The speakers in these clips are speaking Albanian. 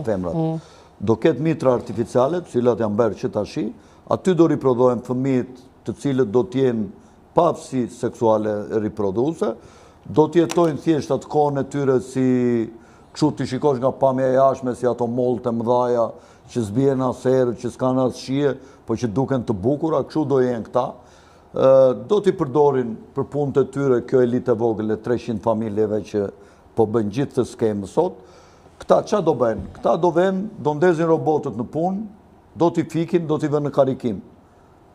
femrat. Mm. Do ketë mitra artificiale, të cilat janë bërë që tashi, aty do riprodhohen fëmijët të cilët do të jenë pa aftësi seksuale riprodhuese, do të jetojnë thjesht atë kohën e tyre si kështu t'i shikosh nga pamja e jashtme si ato mollët e mëdhaja që s'bien as erë, që s'kanë as shije, po që duken të bukura, kështu do jenë këta. Do t'i përdorin për punët e tyre kjo elitë e vogël e 300 familjeve që po bëjnë gjithë këtë skemë sot. Këta ça do bëjnë? Këta do venë, do ndezin robotët në punë, do t'i fikin, do t'i vënë në karikim.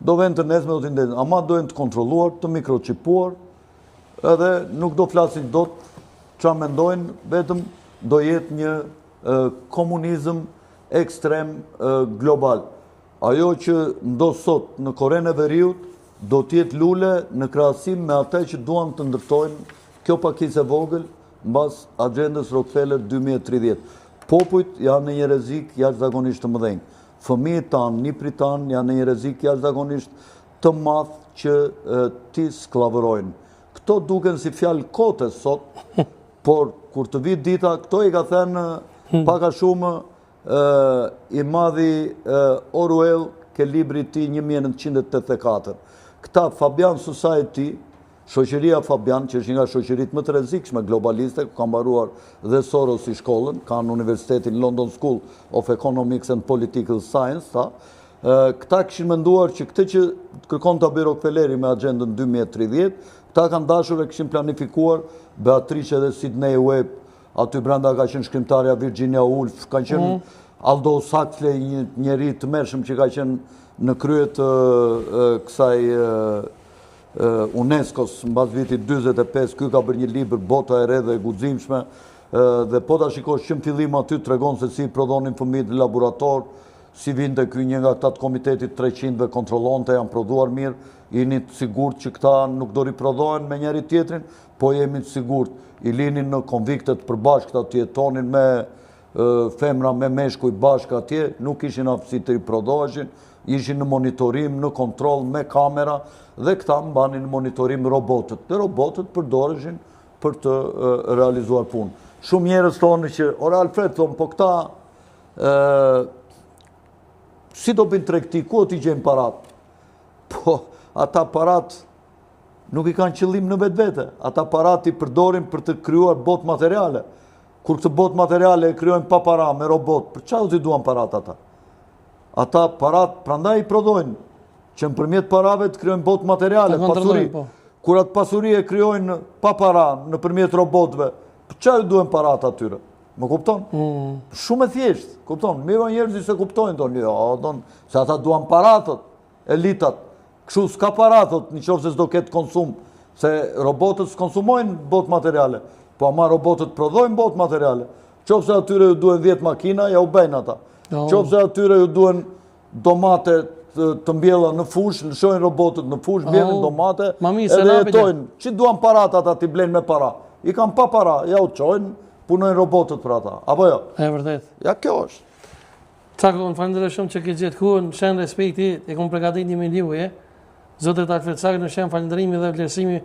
Do venë të nesërmen, do t'i ndezin. Ama do jenë të kontrolluar, të mikroçipuar, edhe nuk do flasin dot ça mendojnë, vetëm do jetë një komunizëm ekstrem global. Ajo që ndodh sot në Korenë e Veriut do të jetë lule në krahasim me atë që duan të ndërtojnë kjo pakicë e vogël mbas agjendës Rockefeller 2030. Popujt janë në një rrezik jashtëzakonisht të mëdhenj. Fëmijët tanë, nipërit tanë janë në një rrezik jashtëzakonisht të madh që t'i skllavërojnë. Këto duken si fjalë kote sot, por kur të vijë dita, këto i ka thënë hmm. pak a shumë i madhi Orwell ke libri i tij 1984. Këta Fabian Society, shoqëria Fabian, që është një nga shoqëritë më të rrezikshme globaliste, ku ka mbaruar dhe Sorosi shkollën, kanë Universitetin London School of Economics and Political Science, tha, këta kishin menduar që këtë që kërkon ta bëjë Rockefelleri me agjendën 2030, këta kanë dashur e kishin planifikuar Beatrice dhe Sidney Webb, Aty brenda ka qenë shkrimtarja Virginia Woolf, ka qenë mm. Aldous Huxley, një njeri i tmerrshëm që ka qenë në krye të kësaj UNESCO-s mbas vitit 45, ky ka bërë një libër Bota e re dhe e guximshme, dhe po ta shikosh që në fillim aty tregon se si prodhonin fëmijët në laborator, si vinte ky një nga këta të komitetit 300 dhe kontrollonte, janë prodhuar mirë, jeni të sigurt që këta nuk do riprodhohen me njëri tjetrin, Po jemi të sigurt, i linin në konvikte të përbashkëta të jetonin me femra me meshkuj bashkë atje, nuk kishin aftësi të riprodhoheshin, ishin në monitorim, në kontroll, me kamera, dhe këta mbanin në monitorim robotët. Dhe robotët përdoreshin për të realizuar punë. Shumë njerëz thonë që, ore Alfred, thonë, po këta, si do bëjnë tregti, ku do t'i gjejnë paratë? Po, ata paratë nuk i kanë qëllim në vetvete. Ata paratë i përdorin për të krijuar botë materiale. Kur këtë botë materiale e krijojnë pa para, me robot, për ça do t'i duan paratë ata? Ata paratë prandaj i prodhojnë, që nëpërmjet parave të krijojnë botë materiale, pasuri. Po. Kur atë pasuri e krijojnë pa para, nëpërmjet robotëve, për ça ju duhen paratë atyre? Më kupton? Mm. Shumë e thjeshtë, kupton? Mirëpo njerëzit s'e kuptojnë, thonë, jo, thonë, se ata duan paratë, elitat. Kështu s'ka para, thot, në qoftë se s'do ketë konsum, se robotët s'konsumojnë botë materiale, po ama robotët prodhojnë botë materiale. Qoftë se atyre ju duhen 10 makina, ja u bëjnë ata. No. Qoftë se atyre ju duhen domate të, të mbjella në fushë, lëshojnë robotët në fushë, mbjellin domate, edhe jetojnë. Ç'i duan paratë ata t'i blejnë me para? I kanë pa para, ja u çojnë, punojnë robotët për ata. Apo jo? E vërtetë. Ja kjo është. Cako, unë falenderoj shumë që ke gjetë kohën, në shenjë respekti, e kom pregatit një mirënjohje, zotit Alfred Cako në shenjë falënderimi dhe vlerësimi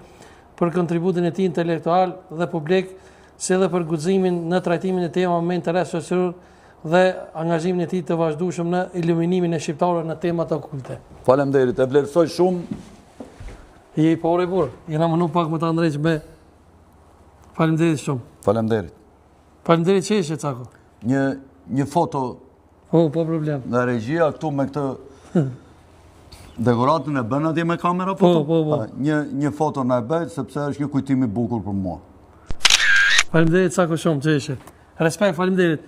për kontributin e tij intelektual dhe publik, si dhe për guximin në trajtimin e temave me interes shoqëror dhe angazhimin e tij të vazhdueshëm në iluminimin e shqiptarëve në temat okulte. Faleminderit, e vlerësoj shumë. Je i pari burrë, jena mundu pak me ta ndreq me Faleminderit shumë. Faleminderit. Faleminderit që ishe Cako. Një një foto Po, po problem. Nga regjia këtu me këtë dekoratën e bën atje me kamera po, foto? Po, po, po. Një një foto na e bëj sepse është një kujtim i bukur për mua. Faleminderit Cako shumë që ishe. Respekt, faleminderit.